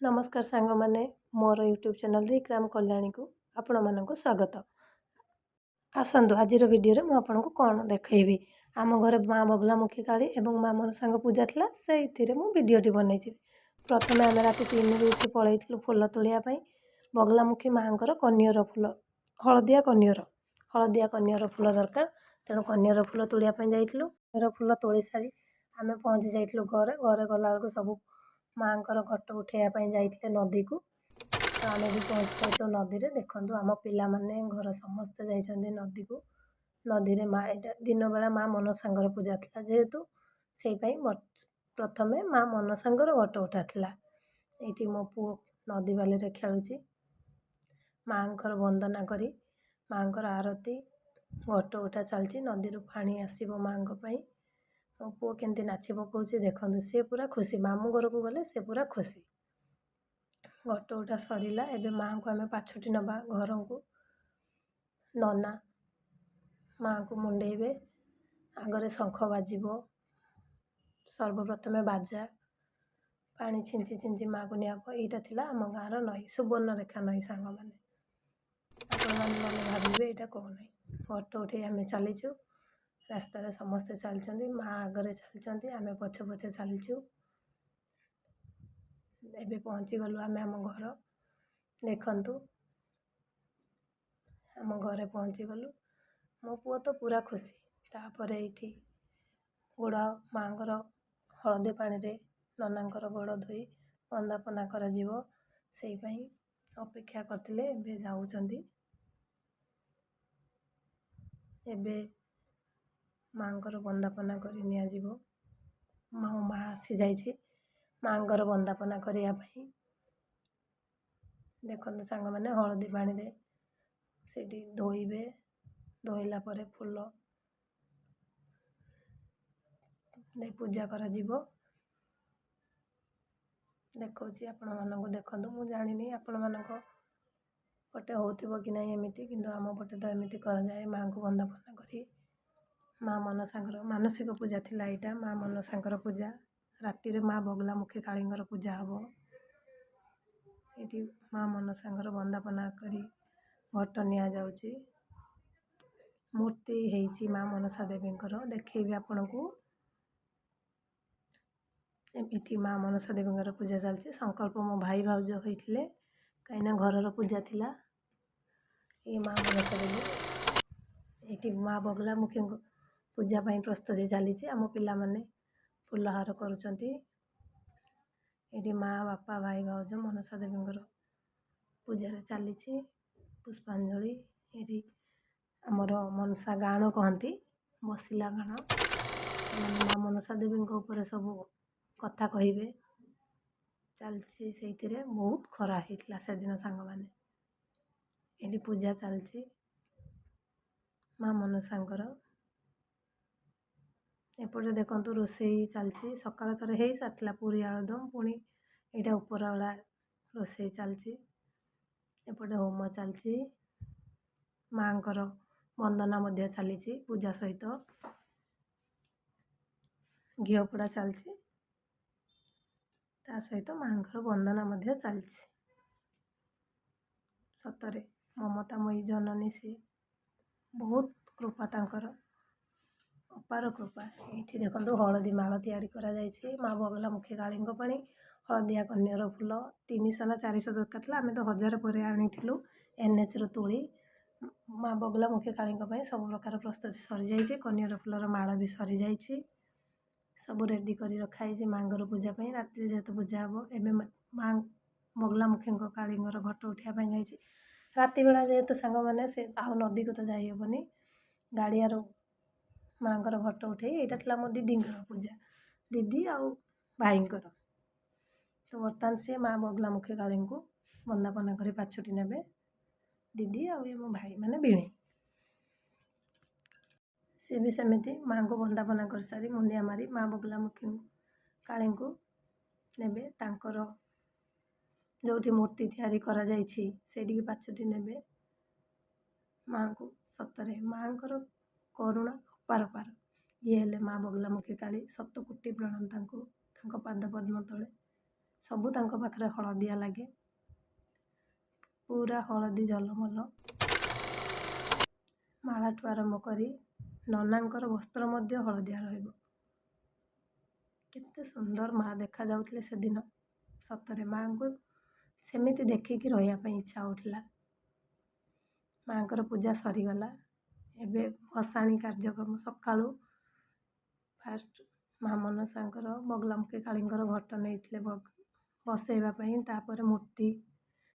ନମସ୍କାର ସାଙ୍ଗମାନେ, ମୋର ୟୁଟ୍ୟୁବ୍ ଚ୍ୟାନେଲ୍ ରିକ୍ରାମ କଲ୍ୟାଣୀକୁ ଆପଣମାନଙ୍କୁ ସ୍ୱାଗତ। ଆସନ୍ତୁ, ଆଜିର ଭିଡ଼ିଓରେ ମୁଁ ଆପଣଙ୍କୁ କ'ଣ ଦେଖେଇବି। ଆମ ଘରେ ମା ବଗଲାମୁଖୀ କାଳୀ ଏବଂ ମା ମନସାଙ୍କ ପୂଜା ଥିଲା, ସେଇଥିରେ ମୁଁ ଭିଡ଼ିଓଟି ବନେଇଛି। ପ୍ରଥମେ ଆମେ ରାତି 3ରୁ ଉଠି ପଳେଇଥିଲୁ ଫୁଲ ତୋଳିବା ପାଇଁ। ବଗଲାମୁଖୀ ମାଆଙ୍କର କନିଅର ଫୁଲ, ହଳଦିଆ କନିଅର, ହଳଦିଆ କନିଅର ଫୁଲ ଦରକାର, ତେଣୁ କନିଅର ଫୁଲ ତୋଳିବା ପାଇଁ ଯାଇଥିଲୁ। କନିଅର ଫୁଲ ତୋଳି ସାରି ଆମେ ପହଞ୍ଚି ଯାଇଥିଲୁ ଘରେ। ଘରେ ଗଲାବେଳକୁ ସବୁ ମାଆଙ୍କର ଘଟ ଉଠେଇବା ପାଇଁ ଯାଇଥିଲେ ନଦୀକୁ, ତ ଆମେ ବି ପହଞ୍ଚି ଯାଇଥିଲୁ ନଦୀରେ। ଦେଖନ୍ତୁ, ଆମ ପିଲାମାନେ, ଘର ସମସ୍ତେ ଯାଇଛନ୍ତି ନଦୀକୁ। ନଦୀରେ ମା, ଏଇଟା ଦିନବେଳା ମା ମନସାଙ୍କର ପୂଜା ଥିଲା ଯେହେତୁ, ସେଇପାଇଁ ପ୍ରଥମେ ମା ମନସାଙ୍କର ଘଟ ଉଠା ଥିଲା। ଏଇଠି ମୋ ପୁଅ ନଦୀ ବାଲିରେ ଖେଳୁଛି। ମାଆଙ୍କର ବନ୍ଦନା କରି ମାଆଙ୍କର ଆରତୀ, ଘଟ ଉଠା ଚାଲିଛି। ନଦୀରୁ ପାଣି ଆସିବ ମାଆଙ୍କ ପାଇଁ। ମୋ ପୁଅ କେମିତି ନାଚି ପକାଉଛି ଦେଖନ୍ତୁ। ସିଏ ପୁରା ଖୁସି। ମାମୁଁ ଘରକୁ ଗଲେ ସେ ପୁରା ଖୁସି। ଘଟ ଉଠା ସରିଲା। ଏବେ ମାଆଙ୍କୁ ଆମେ ପାଛୋଟି ନେବା ଘରକୁ। ନନା ମାଆଙ୍କୁ ମୁଣ୍ଡେଇବେ। ଆଗରେ ଶଙ୍ଖ ବାଜିବ, ସର୍ବପ୍ରଥମେ ବାଜା, ପାଣି ଛିଞ୍ଚି ଛିଞ୍ଚି ମାଆକୁ ନିଆହବ। ଏଇଟା ଥିଲା ଆମ ଗାଁର ନଈ, ସୁବର୍ଣ୍ଣରେଖା ନଈ। ସାଙ୍ଗମାନେ, ଆପଣମାନେ ମନେ ଭାବିବେ ଏଇଟା କେଉଁ ନଈ। ଘଟ ଉଠେଇ ଆମେ ଚାଲିଛୁ। ରାସ୍ତାରେ ସମସ୍ତେ ଚାଲିଛନ୍ତି। ମା ଆଗରେ ଚାଲିଛନ୍ତି, ଆମେ ପଛେ ପଛେ ଚାଲିଛୁ। ଏବେ ପହଞ୍ଚିଗଲୁ ଆମେ ଆମ ଘର। ଦେଖନ୍ତୁ, ଆମ ଘରେ ପହଞ୍ଚିଗଲୁ। ମୋ ପୁଅ ତ ପୁରା ଖୁସି। ତାପରେ ଏଇଠି ଗୋଡ଼ ମାଆଙ୍କର ହଳଦୀ ପାଣିରେ ନନାଙ୍କର ଗୋଡ଼ ଧୋଇ ବନ୍ଦାପନା କରାଯିବ, ସେଇ ପାଇଁ ଅପେକ୍ଷା କରିଥିଲେ। ଏବେ ଯାଉଛନ୍ତି। ଏବେ ମାଆଙ୍କର ବନ୍ଦାପନା କରି ନିଆଯିବ। ମୋ ମା ଆସିଯାଇଛି ମାଆଙ୍କର ବନ୍ଦାପନା କରିବା ପାଇଁ। ଦେଖନ୍ତୁ ସାଙ୍ଗମାନେ, ହଳଦୀ ପାଣିରେ ସେଇଠି ଧୋଇବେ। ଧୋଇଲା ପରେ ଫୁଲ ଦେଇ ପୂଜା କରାଯିବ। ଦେଖାଉଛି ଆପଣମାନଙ୍କୁ, ଦେଖନ୍ତୁ। ମୁଁ ଜାଣିନି ଆପଣମାନଙ୍କ ପଟେ ହେଉଥିବ କି ନାହିଁ ଏମିତି, କିନ୍ତୁ ଆମ ପଟେ ତ ଏମିତି କରାଯାଏ। ମାଆଙ୍କୁ ବନ୍ଦାପନା କରି ମା ମନସାଙ୍କର ମାନସିକ ପୂଜା ଥିଲା ଏଇଟା। ମା ମନସାଙ୍କର ପୂଜା, ରାତିରେ ମା ବଗଲାମୁଖୀ କାଳୀଙ୍କର ପୂଜା ହେବ। ଏଇଠି ମା ମନସାଙ୍କର ବନ୍ଦାପନା କରି ଘଟ ନିଆଯାଉଛି। ମୂର୍ତ୍ତି ହେଇଛି ମା ମନସା ଦେବୀଙ୍କର, ଦେଖେଇବି ଆପଣଙ୍କୁ। ଏଠି ମା ମନସା ଦେବୀଙ୍କର ପୂଜା ଚାଲିଛି। ସଂକଳ୍ପ ମୋ ଭାଇ ଭାଉଜ ହୋଇଥିଲେ, କାହିଁକିନା ଘରର ପୂଜା ଥିଲା। ଏ ମା ମନସା ଦେବୀ। ଏଇଠି ମା ବଗଲାମୁଖୀଙ୍କ ପୂଜା ପାଇଁ ପ୍ରସ୍ତୁତି ଚାଲିଛି। ଆମ ପିଲାମାନେ ଫୁଲହାର କରୁଛନ୍ତି। ଏଇଠି ମା, ବାପା, ଭାଇ, ଭାଉଜ, ମନସା ଦେବୀଙ୍କର ପୂଜାରେ ଚାଲିଛି ପୁଷ୍ପାଞ୍ଜଳି। ଏଇଠି ଆମର ମନସା ଗାଣ କହନ୍ତି, ବସିଲା ଗାଣ, ସେମାନେ ମା ମନସା ଦେବୀଙ୍କ ଉପରେ ସବୁ କଥା କହିବେ, ଚାଲିଛି ସେଇଥିରେ। ବହୁତ ଖରା ହେଇଥିଲା ସେଦିନ ସାଙ୍ଗମାନେ। ଏଇଠି ପୂଜା ଚାଲିଛି ମା ମନସାଙ୍କର। ଏପଟେ ଦେଖନ୍ତୁ, ରୋଷେଇ ଚାଲିଛି। ସକାଳେ ଥରେ ହେଇସାରିଥିଲା ପୁରୀ ଆଳୁଦମ, ପୁଣି ଏଇଟା ଉପରବେଳା ରୋଷେଇ ଚାଲିଛି। ଏପଟେ ହୋମ ଚାଲିଛି, ମାଆଙ୍କର ବନ୍ଦନା ମଧ୍ୟ ଚାଲିଛି। ପୂଜା ସହିତ ଘିଅ ପୋଡ଼ା ଚାଲିଛି, ତା ସହିତ ମାଆଙ୍କର ବନ୍ଦନା ମଧ୍ୟ ଚାଲିଛି। ସତରେ ମମତାମୟୀ ଜନନୀ ସିଏ, ବହୁତ କୃପା ତାଙ୍କର, ଅପାର କୃପା। ଏଇଠି ଦେଖନ୍ତୁ, ହଳଦୀ ମାଳ ତିଆରି କରାଯାଇଛି ମା ବଗଲାମୁଖୀ କାଳୀଙ୍କ ପାଇଁ। ହଳଦିଆ କନିଅର ଫୁଲ 300 ନା 400 ଦରକାର ଥିଲା, ଆମେ ତ 1000 ପରେ ଆଣିଥିଲୁ ଏନ୍ଏଚ୍ରୁ ତୋଳି। ମା ବଗଲାମୁଖୀ କାଳୀଙ୍କ ପାଇଁ ସବୁ ପ୍ରକାର ପ୍ରସ୍ତୁତି ସରିଯାଇଛି। କନିଅର ଫୁଲର ମାଳ ବି ସରିଯାଇଛି। ସବୁ ରେଡ଼ି କରି ରଖାହେଇଛି ମାଆଙ୍କର ପୂଜା ପାଇଁ। ରାତିରେ ଯେହେତୁ ପୂଜା ହେବ। ଏବେ ମା ବଗଲାମୁଖୀଙ୍କ କାଳୀଙ୍କର ଘଟ ଉଠିବା ପାଇଁ ଯାଇଛି। ରାତି ବେଳା ଯେହେତୁ ସାଙ୍ଗମାନେ, ସେ ଆଉ ନଦୀକୁ ତ ଯାଇ ହେବନି, ଗାଡ଼ିଆରୁ ମାଆଙ୍କର ଘଟ ଉଠେଇ। ଏଇଟା ଥିଲା ମୋ ଦିଦିଙ୍କର ପୂଜା, ଦିଦି ଆଉ ଭାଇଙ୍କର। ତ ବର୍ତ୍ତମାନ ସିଏ ମା ବଗଲାମୁଖୀ କାଳୀଙ୍କୁ ବନ୍ଦାପନା କରି ପାଛୋଟି ନେବେ, ଦିଦି ଆଉ ଇଏ ମୋ ଭାଇ, ମାନେ ଭିଣେଇ। ସିଏ ବି ସେମିତି ମାଆଙ୍କୁ ବନ୍ଦାପନା କରିସାରି, ମୁଣ୍ଡିଆ ମାରି ମା ବଗଲାମୁଖୀ କାଳୀଙ୍କୁ ନେବେ। ତାଙ୍କର ଯେଉଁଠି ମୂର୍ତ୍ତି ତିଆରି କରାଯାଇଛି, ସେଇଠିକି ପାଛୋଟି ନେବେ ମାଆଙ୍କୁ। ସତରେ ମାଆଙ୍କର କରୁଣା ଅପାରପାର। ଇଏ ହେଲେ ମା ବଗଲାମୁଖୀ କାଳୀ। ଶତ କୋଟି ପ୍ରଣାମ ତାଙ୍କୁ, ତାଙ୍କ ପାଦ ପଦ୍ମ ତଳେ। ସବୁ ତାଙ୍କ ପାଖରେ ହଳଦିଆ ଲାଗେ, ପୁରା ହଳଦୀ ଝଲମଲ। ମାଳାଠୁ ଆରମ୍ଭ କରି ନନାଙ୍କର ବସ୍ତ୍ର ମଧ୍ୟ ହଳଦିଆ ରହିବ। କେତେ ସୁନ୍ଦର ମା ଦେଖାଯାଉଥିଲେ ସେଦିନ। ସତରେ ମାଆଙ୍କୁ ସେମିତି ଦେଖିକି ରହିବା ପାଇଁ ଇଚ୍ଛା ହେଉଥିଲା। ମାଆଙ୍କର ପୂଜା ସରିଗଲା, ଏବେ ଭସାଣି କାର୍ଯ୍ୟକ୍ରମ। ସକାଳୁ ଫାଷ୍ଟ ମା ମନସାଙ୍କର, ବଗଲାମୁଖୀ କାଳୀଙ୍କର ଘଟ ନେଇଥିଲେ ବସେଇବା ପାଇଁ, ତାପରେ ମୂର୍ତ୍ତି।